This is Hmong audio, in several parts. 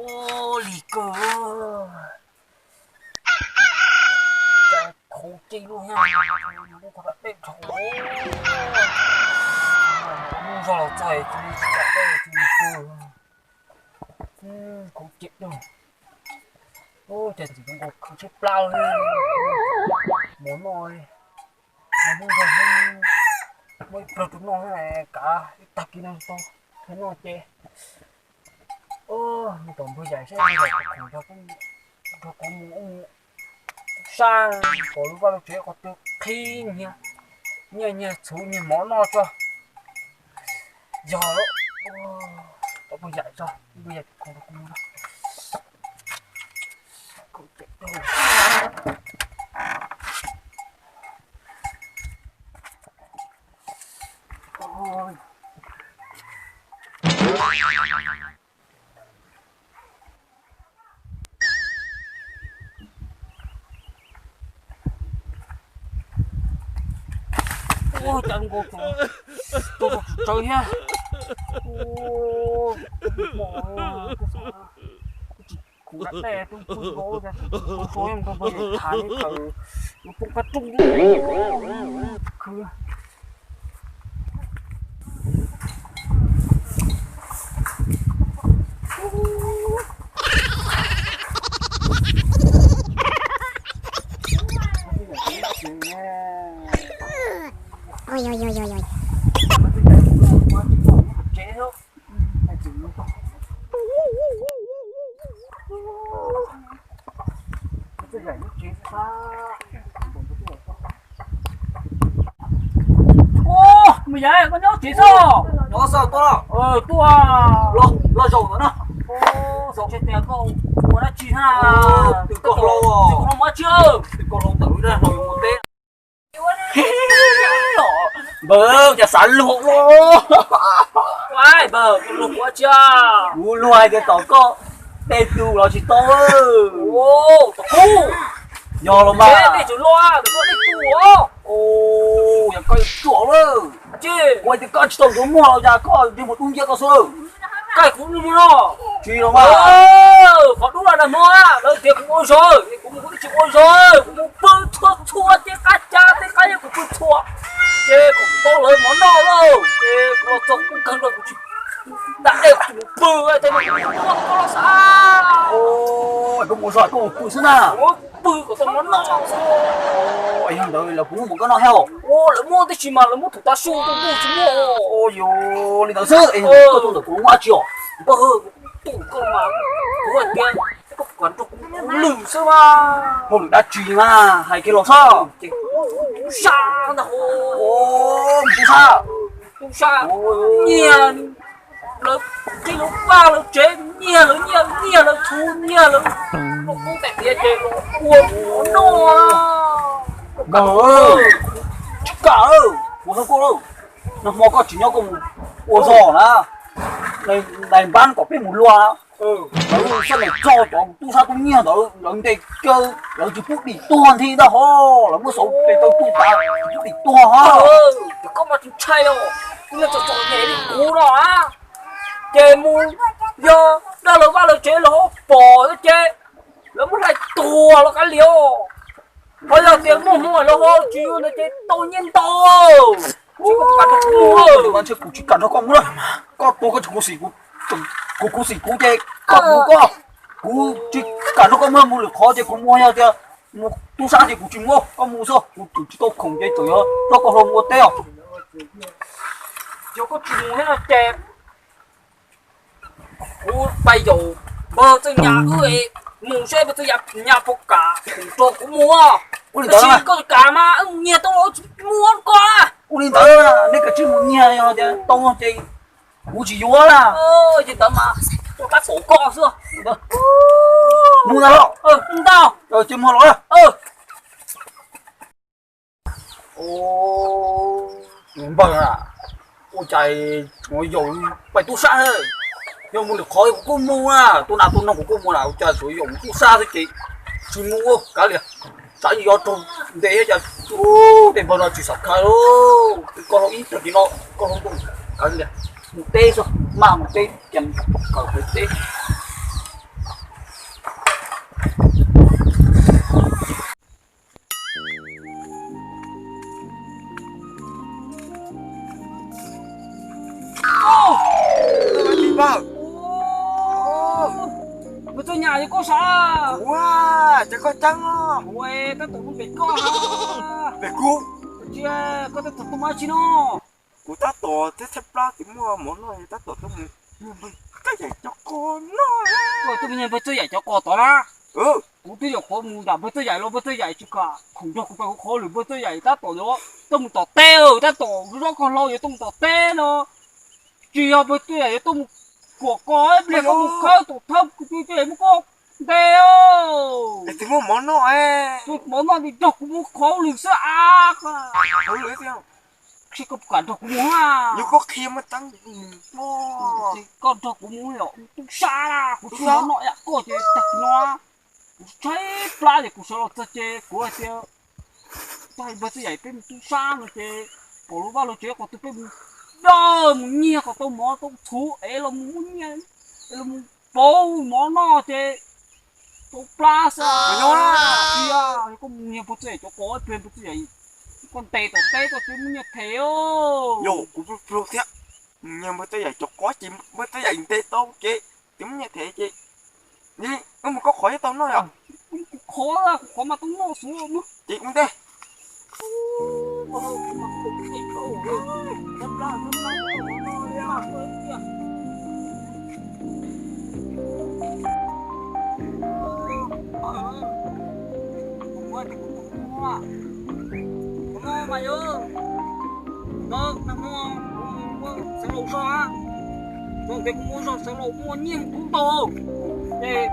Ua li kawg, cas khuv ci lug thiab, lub qhov dej dhau, hnub zog los txog cia li tsis da dej cia li kawg, khuv ci lug. Ub, cas txiv zoo nkaus khwv tshaib plab li. Mov noj, hnub zog muab ib pluag rau noj, kav ib tag kis no tau thiaj noj ces. Mus tom npawg Yaim saib npawg Yaim puas khoom nrog kuv mus ub mus sab, kom lub vaj lub tsev qhov twg qhib nyiag, nyiag nyiag txhuv nyiag mov noj tso. Yog lawm, tom npawg Yaim tso, npawg Yaim khoom nrog kuv mus. Ua cas nkaus tus, tus tsawv thiab. Kuv da dej twb pw nkaus, npawg Yaim tham li tawm, yuav poob qab rooj khwv. Ub, me yav, koj nyob tsev xwb? Nyob xwb, tuaj. Tuaj los zaum ntawm no. Xav tias koj ua dab tsi na? Twb koj hlau, twb koj hlau mus dab tsi? Twb koj hlau ntawm lub dab hlau yuav mus teb. Npawg, cas xav luag ua? Kuv luag hais tias tom koj tej tus los tsis tau. Tom kub. Yog los mas. Tej tus los, tom koj tej tus os. Yog koj yuav tsuam lawm. Kuv hais tias koj tsis tau ntuav muag los cas koj yuav mus dub nciab koj xwb. Koj kuv mus no. Tsis los mas. Qhov dub los nag hmo lawv tias kuv ua zog, kuv mus kuv twb tsis ua zog, kuv mus pw txhua txhua tej qab, cab tej qab yeej kuv pw txhua. Ces kuv tau lawv mov noj lauj, ces kuv los txog kuv kawg los kuv tsis da dej kuv tsis mus pw, ces kuv mus ua koj los xav. Koj mus ua zog koj mus pw xwb na. Pw kom tau mov noj xwb. Yog ntawd lawv puas muab mov koj noj thiab? Lawv muab tab sis mas lawv muab thaum tav su, tus ntuj tsis muab. Yog li ntawd xwb, koj tuaj ntawm kuv muaj dab tsi os? Npawg, kuv tuaj koj mas kuv hais tias koj puas kam nrog kuv mus hauj lwm xwb mas. Hauj lwm dab tsi mas hais kiag los xwb. Tub sab ntag. Tub sab, tub sab, nyiag lawv qhib lawv vaj lawv tsev, nyiag lawv nyiaj nyiag lawv txhuv nyiag lawv, los kub tais diav ces los ua mov noj. Npawg, tsis kam, kuv hlob koj, nag hmo koj tsis nyob koj mus ua zog na, nais npab kom peb mus luag. Lawv xab nais txog cov tub sab tub nyiag ntawd lawv ntes kaw, lawv tsis pub dim tuag nthi ntag hos, lawv muab xauv tes taw tuj tas tsis pub dim tuag hos. Koj mas tsis ntshai os, tus neeg txom txom nyem li kuv no a, ces mus yog dag lawv vaj lawv tsev lawv ho pom ces lawv muab hlais tuag los kav liam os. Ho yog tias muaj hmoo lawv ho tsis yuav ntawd ces tau nyiaj ntau. Tsis kam nrog kuv mus. Ntshe kuv tsis kam nrog koj mus lawm. Koj tuag koj tsis khuv xim kuv, kuv khuv xim kuv ces koj mus koj. Kuv tsis kam nrog koj mus, mus lwm qhov ces kuv mus, yog tias mus tub sab ces kuv tsis mus, koj mus xwb, kuv twb tsis tau khoom ces tseem yuav nrog koj hlo mus ua teb os. Yog koj tsis mus thiab no ces kuv pais yaum npawg Txawj Nyas wb mus seb npawg Txawj Nyas puas kam nrog kuv mus. Tab sis koj tsis kam mas wb mus nyiag tau los tsis muaj koj. Ua li ntawd nej kav tsij mus nyiag, yog tias tau ces kuv tsis yuav na. Ces ntawd mas ua tab Koj xwb. Mus ntag los. Mus ntag. Tsis mus los. Npawg a, ua cas tsuav yaum pais tub sab, yog mus lwm qhov kuv kuj mus na, tus nas tus noog kuv kuj mus na, ua cas tsuav yaum tub sab xwb ces tsis mus ua kav liam. Tsam yog raug ntes cas, tej npawg no tsis xav khaws lauj. Koj hlob ib tag kis no, koj hlob ntuj, kav liam, mus teb xwb, maj mus teb, kaw pem teb. Npawg Txawj Yam, yog koj sav? Ua, ces koj ceeb os. Ua, tab tom mus pem koj ha. Pem kuv? Tsis, koj tab tom tuaj mus dab tsi no? Kuv tab tom thiab thaj plab tsis muaj mov noj, tab tom tuaj mus, Txawj Yam cov qos noj. Koj tuaj mus npawg Txawj Yam cov qos tod na? Kuv twb yuav qhuav mus nram npawg Txawj Yam los npawg Txawj Yam tsis kam khoom nrog kuv pais kuv qhov lwm, npawg Txawj Yam tab tom yuav tuaj mus tom teb, tab tom zov koj hlau yuav tuaj mus tom teb no. Tsis yog npawg Txawj Yam yuav tuaj mus kuam koj, ib pliag koj mus khawb tus thawj kuv twb muab koj ntes. Tsis muaj mov noj, mov noj nrog kuv mus qhov lwm xwb a. Koj puas kam nrog kuv mus a? Yog koj qhia muaj teeb, koj nrog kuv mus yom, tub sab, kuv tsis mov noj ib yam koj ces tag kis no kuv tshaib plab ces kuv sawv los txog ces kuv hais tias, tag npawg Txawj Yam peb mus tub sab no ces pom lub vaj lub tsev qhov twg peb mus dawj mus nyiag kom tau mov tau txhuv es los mus muab nyiaj es los mus pauv mov noj ces tau plab xwb. Tias koj mus nyiag npawg Txawj Yam cov qos ib pliag npawg Txawj Yam koj ntes tom teb koj twb muab nyiaj them. Yog kuv pluag thiab, mus nyiag npawg Txawj Yam cov qos ces npawg Txawj Yam ntes tau ces twb muab nyiaj them ces wb mus koj qhov thiab tau noj yom? Kuv qhov, kuv qhov mas tau noj xwb. Ces kuv ntes. Mas yog, nag hmo kuv mus ua xeev laus zog, zoo nkaus kuv mus ua zog xeev laus muaj nyiaj kub ntau, ces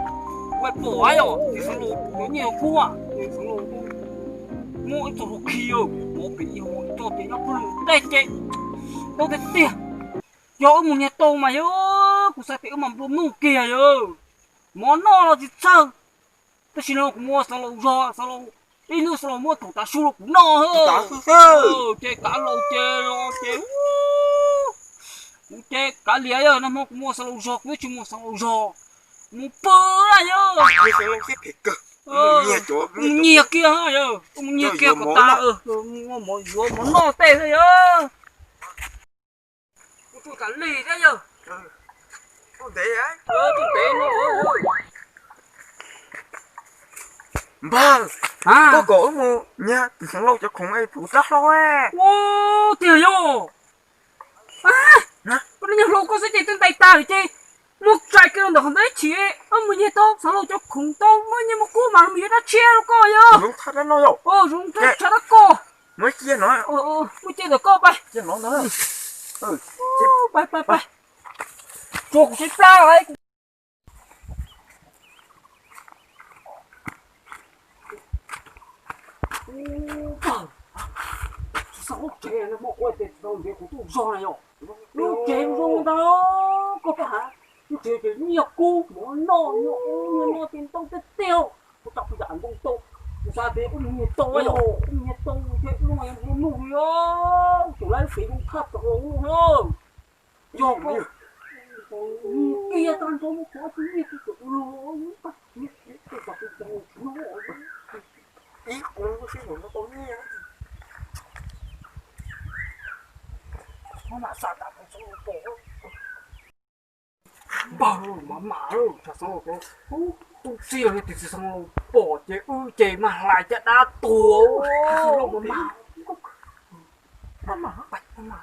kuv pom yom, ces xeev laus yuav nyiaj kub, ces xeev laus muaj ib txoj hlua khi, mov pem ib hauv ib txoj ces nyob pawg lug tej ces ntau tiag tiag. Yog wb mus nyiag tau mas yog kuv xav tias wb mam nplua nuj kiag yog mov noj los tsis txhawj. Tab sis no kuv mus ua xeev laus zog, xeev laus ib hnub xeev laus muab thaum tav su rau kuv noj. Ces kav laus ces los ces kuv ces kav liam yog nag hmo kuv mus ua xeev laus zog kuv twb tsis mus ua xeev laus zog, mus pw na yog. Mus nyiag kiag yog, mus nyiag kiag kom tas, mus ua mov yuav mov noj tej xwb yog. Kuv tus tas li thiab yog. Npawg, koj kom wb mus nyiag tus xeev laus cov khoom es pum rab hlau. Ua tiag yog. Koj nyiag hlau koj xwb ces twb ntais tas lawm ces muab tsaig kiag rau ntawm qhov ntawd ib chim, wb mus nyiag tau xeev laus cov khoom tau muab nyiaj muab kub mas mus yuav dab tsi rau koj yog. Zoo tshav dab koj. Muab cia ntawm koj pais. Pais pais pais. Tsuas kuv tshaib plab lawm. Tsis xav lub tsev no muaj ua tes tau ntiav kuv tuaj zog na yom. Lub tsev zoo ntau, koj pab has, lub tsev ces nyiaj kub mov noj nyiaj ub nyiaj no ces ntau tiag tiag. Kuv tau kuv yam ntau tau, kuv xav tias wb mus nyiag tau yom, wb mus nyiag tau ces wb mas yuav nplua nuj li os. Tus lawv tsev zoo tshaj tawm los no. Yog koj nyiag kiag tag nrho mus qhov twg nyiag kiag tawm los. Ib qho xwb no tau nyiaj. Maj mam xa tas peb txhob pom. Npawg, maj mam, tsam xeev laus, tus txiv los yog tus txiv xeev laus pom ces wb ces mag hlais caj dab tuag. Maj mam, maj mam.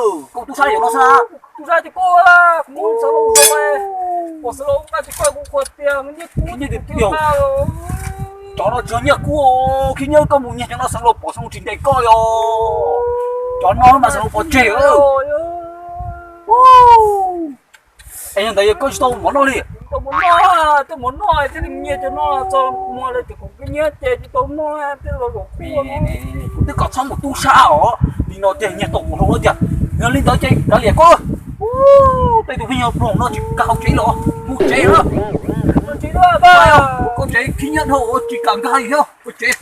Koj tub sab yog no xwb. Tub sab ces koj, kuv xav los, pom xav los nqa ces koj kuv qhuas tias nyiaj kub, nyiaj tiag tiag. Cov no tsis yog nyiaj kub, khib nyiab, koj mus nyiag cov no xav los pom xav los tsis ntes koj yog. Cov no mas xav los pov tseg. Es yog ntawd yog koj tsis tau mov noj li? Tau mov noj, tau mov noj thiaj li nyiag cov no txog muag lawm ces khoom khib nyiab ces tsis tau noj thiaj los zaum qhuas. Kuv twb kom txhob mus tub sab os, li no tiag nyiag tau kuv hlau tiag. Yog li ntawd ces kav liam koj. Tej tus pheej yog ploog no tsis kam hauv tsev los mus tsev na. Koj tsev khib nyiab dhau tsis kam nkag li thiab, ua tsev.